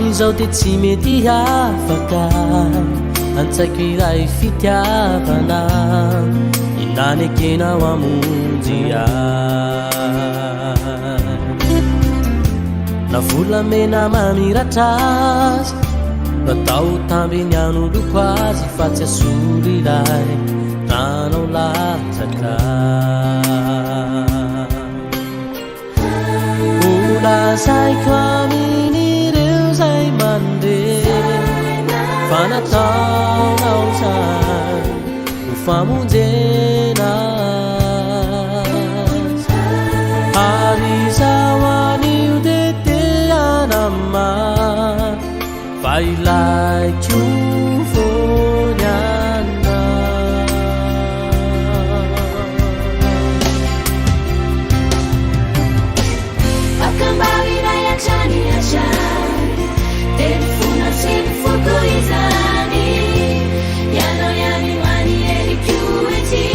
Hatramin'izao dia tsy mety afaka an-tsaiko ilay fitiavana nanekenao hamonjy ahy. Na volamena mamiratra aza no atao tambiny hanoloko azy fa tsy asolo ilay ranao latsaka. Ho lazaiko amin'ireo izay mandre fa nataonao izany ho famonjena azy. Ary izaho anio dia te hanamafy fa ilaiko foana ianao. Aoka mba ho iray hatrany hatrany, dia ny fonao sy ny foko izany. Ianao ihany no hany heriko ety.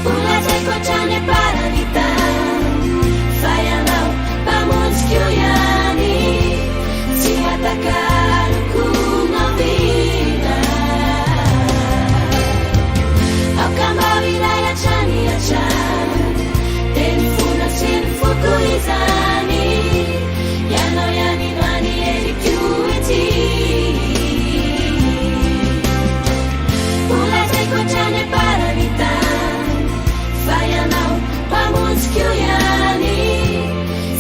Ho lazaiko hatrany am-paran'ny tany, fa ianao Mpamonjiko ihany, tsy hatakaloko na oviana. Aoka mba ho iray hatrany hatrany, dia ny fonao sy ny foko izany. Ianao ihany no hany heriko ety. Ho lazaiko hatrany am-paran'ny tany, fa ianao Mpamonjiko ihany,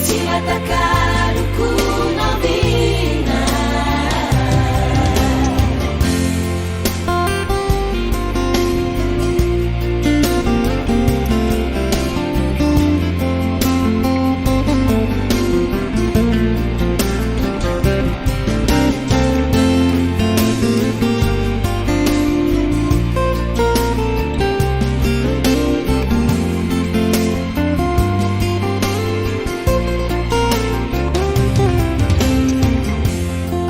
tsy hatakaloko na oviana.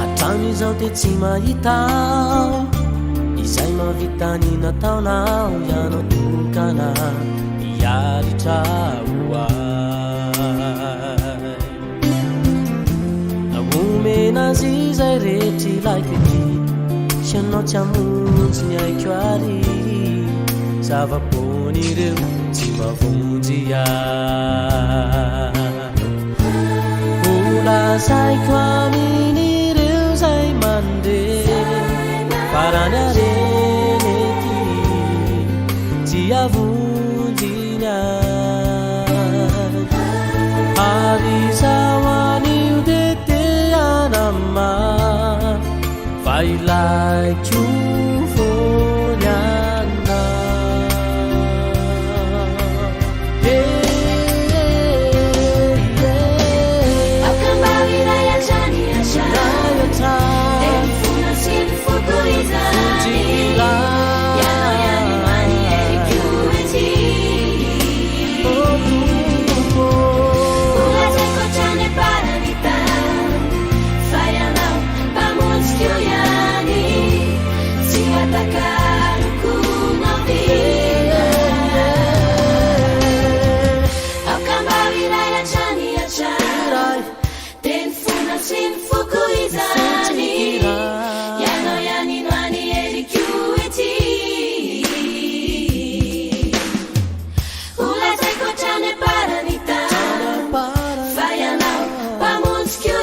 Hatramin'izao dia tsy mahita aho izay mahavita ny nataonao ianao tokana hiaritra ho ahy. Na omena azy izay rehetra ilaiko ety sy ianao tsy hamonjy ny aiko ary zava-poan'ireo tsy mahavonjy ahy. Ho lazaiko amin'ireo izay mandre fa raha ny harena ety tsy hahavonjy ny ahy. Ary izaho anio dia te hanamafy fa ilaiko foana ianao. Aoka mba ho iray hatrany hatrany, dia ny fonao sy ny foko izany. Ianao ihany no hany heriko ety. Ho lazaiko hatrany am-paran'ny tany, fa ianao Mpamonjiko ihany, tsy hatakaloko na oviana. Aoka mba ho iray hatrany hatrany, dia ny fonao sy ny foko izany. Ianao ihany no hany heriko ety. Ho lazaiko hatrany am-paran'ny tany, fa ianao Mpamonjiko.